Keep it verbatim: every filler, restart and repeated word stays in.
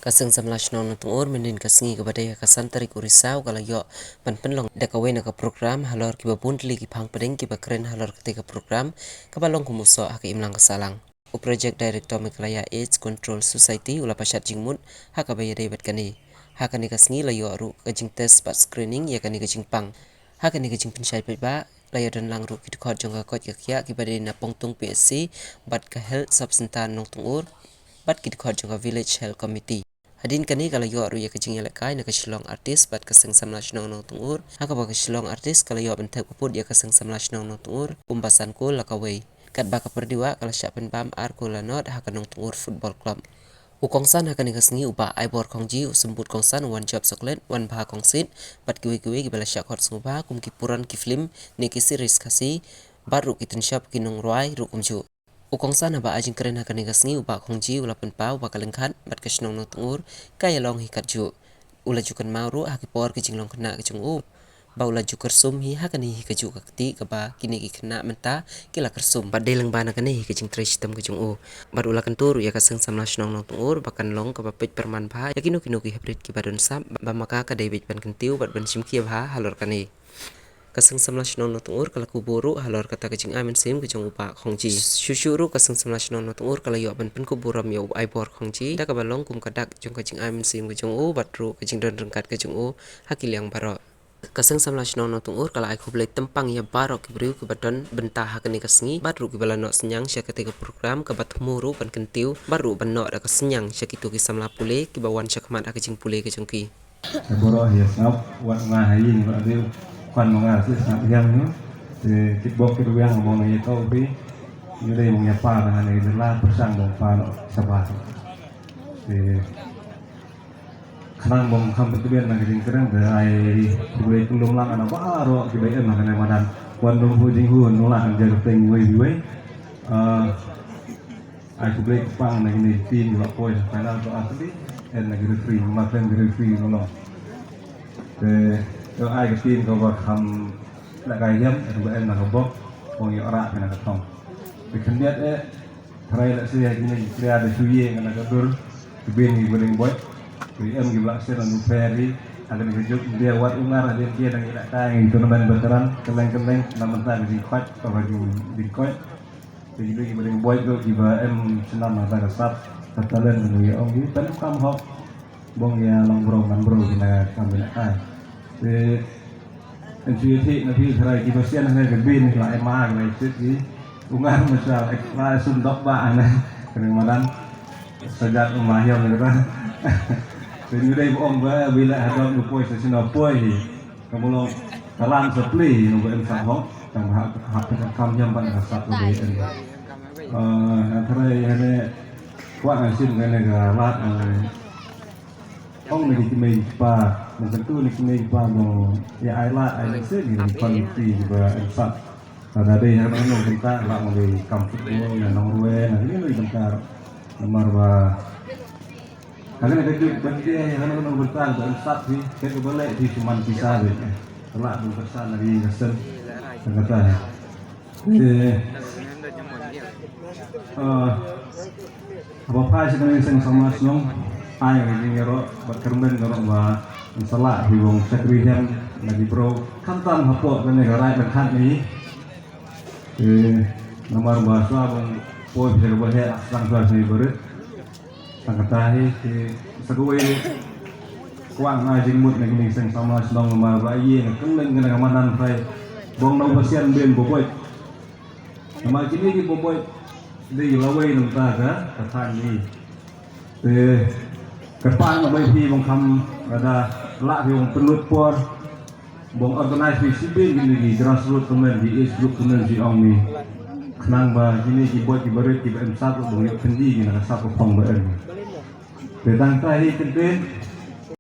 Ka Seng Samla Shnong Nongtngur mynhynnin ka sngi kaba dei ha ka san tarik u Risaw ka la ïoh ban pynlong da kawei na ka program halor kiba bun tylli ki phang pdeng kiba kren halor katei ka program kaba long kum u soh ha ka imlang ka sahlang. U Project Director Meghalaya AIDS Control Society u la pashat jingmut ha kaba ïadei bad kane. Ha kane ka sngi la ïoh ruh ka jingtest bad screening ïa kane ka jingpang. Ha kane ka jingpynshai paidbah la ïadon lang ruh ki dkhot jong ka koit ka khiah kiba dei na Pongtung P H C bad ka Health Sub Centre Nongtngur bad ki dkhot jong ka Village Health Committee. Hadien kane ka la ïoh ruh ïa ka jingïalehkai na ka Shillong Artist bad ka Seng Samla Shnong Nongtngur, ha kaba ka Shillong Artist ka la ïoh ban thep kput ïa ka Seng Samla Shnong Nongtngur kumba san kol la kawei. Katba ka Pyrdiwah ka la shah pynbam ar kol la nod ha ka Nongtngur Football Club. U kongsan ha kane ka sngi u Bah Aibor Khongji, u symbud kongsan u Wanjop Soklet, Wanbha Kongsit bad kiwei kiwei kiba la shah khot sngewbha kum ki puran ki film ne ki series Khasi bad ruh ki tynshop ki nongrwai ruh kumjuh. U kongsan haba ai jingkren ha kane ka sngi u Bah Khongji u la pynpaw ba ka lyngkhat bad ka shnong Nongtngur ka ïalong hi katjuh. U la ju kynmaw ruh ha ki por ki jinglong khynnah ki jong u ba u la ju kyrsum hi ha kane hi kajuh ka kti kaba kine ki khynnah mynta ki la kyrsum. Bad dei lyngba na kane hi ka jingtrei shitom ka jong u. Bad u la kyntu ruh ïa ka Seng Samla Shnong Nongtngur ba kan long kaba peit pyrman bha ïa kino kino ki haprit kiba don sap ba ma ka ka dei beit ban kyntiew bad ban shim khia bha halor kane. Ka Seng Samla Shnong Nongtngur ka la kubu ruh halor kata ka jingai mynsiem ka jong u Bah Khongji. Shuh shuh ruh ka Seng Samla Shnong Nongtngur ka la ïoh ban pynkup burom ïa u Aibor Khongji da kaba long kum ka dak jong ka jingai mynsiem ka jong u bad ruh ka jingdon ryngkat ka jong u ha ki liang baroh. Ka Seng Samla Shnong Nongtngur ka la ai khublei tympang ïa baroh ki briew kiba don bynta ha kane ka sngi bad ruh kiba la noh synñiang sha katei ka program kaba thmu ruh ban kyntiew bad ruh ban noh da ka synñiang sha kito ki samla pule kiba wan shakhmat ha ka jingpule ka jong ki. Te baroh ïa sngap wat nga ha ïing ba dei kwan ma nga sngap ïang ñu. Te kitbok kitwiang bong ïa kau bi. Ñu dei bong ïa pa na ne de la persang bong pa no saba. Te khnang bong kham tbian na ka jingkren te ai khublei khublei lang ana baroh kiba em na kane madan. Wan dong hu jing hu nula kan jar teng wei wei. Ah, Ai khublei kyrpang na kine ki team ba la poi ha final to atli. En na ki referee, ma khlem ki referee ba long. Te to ai ka team kaba kham la ka yam, kaba en na ka bok, kong ïoh rak na ka thong. Te khyndiat eh, tharai la sha kine ki player da shu ïeng na ka dur, ki bin ki ba dang boi. Ki em ki ba la sha na nu fair hi, ha kane ka juk, dia wat u ngar, dia kia dang ïa la ka ngi tournament veteran, kylleng kylleng, na mynta ka jingkoit, kaba jingkoit. Te ki dei kiba dang boi ruh kiba em shnam na ka sap ka talent ngi ong ki pyndonkam hok. Bong ïa long bro man bro ki na kam ïa ai. Te en shu ïa thik na phi tharai kiba sian ha ka bin la em ma ka lai sit ki. U ngar ma sha la sum dok ba na kane madan. Sajat u ma hiam na kata. Te ngi dei ba ong ba bi la hadot ngi poi sa sino poi hi. Ka ba long ka ran sa plie ïa u ba em sah hok, tang ba hap, hap ka kam ïam ban ka sah u ba em. Eh, hynrei hynrei kwah ngan shim kane ka lad, eh, ong na ki kmie ki kpa, ngan kyntu na ki kmie ki kpa ba ïa ai lad ai lehse ki kwah ki kmie ki ba em sah. Lada dei ha kano kano bynta, la ong dei kam football, na nongrwai, na kano kano bynta. Namar ba ha kane ka juk ban dei ha kano kano bynta ba em sah phi, ka ba leh phi shu man pisa beit. Ka la dang pyrsa na ri ka sen. Ka kata. Eh, eh, Haba phai sha kane ka seng samla shnong, ai ka jingïaroh bad kyrmen ka ruh ba yn sa lah hi bong shakri hem na ki briew khamtam hapoh kane ka raid lyngkhat ne. Eh, namar ba shuwa bong poi sha kaba heh, sdang shuwa sha kaba rit. Tang kata hi, ki sa kawei ruh kwah nga jingmut na kine ki seng samla shnong namar ba ïa nga kylleng kane ka madan phai bong na u ba sian ben ba boi. Namar kine ki boboi dei lawei na bynta ka, ka thaiñ ngi. Te kyrpang na bai phi bong kham lada lah phi bong pynlut por bong organize phi shibun kine ki grassroot tournament, ki age group tournament, ki ong ni. Khnang ba kine ki boi ki barit ki ba em sap bong ïoh pynji ki na ka sap ka phong ba em. Te tang ta hi kyntien,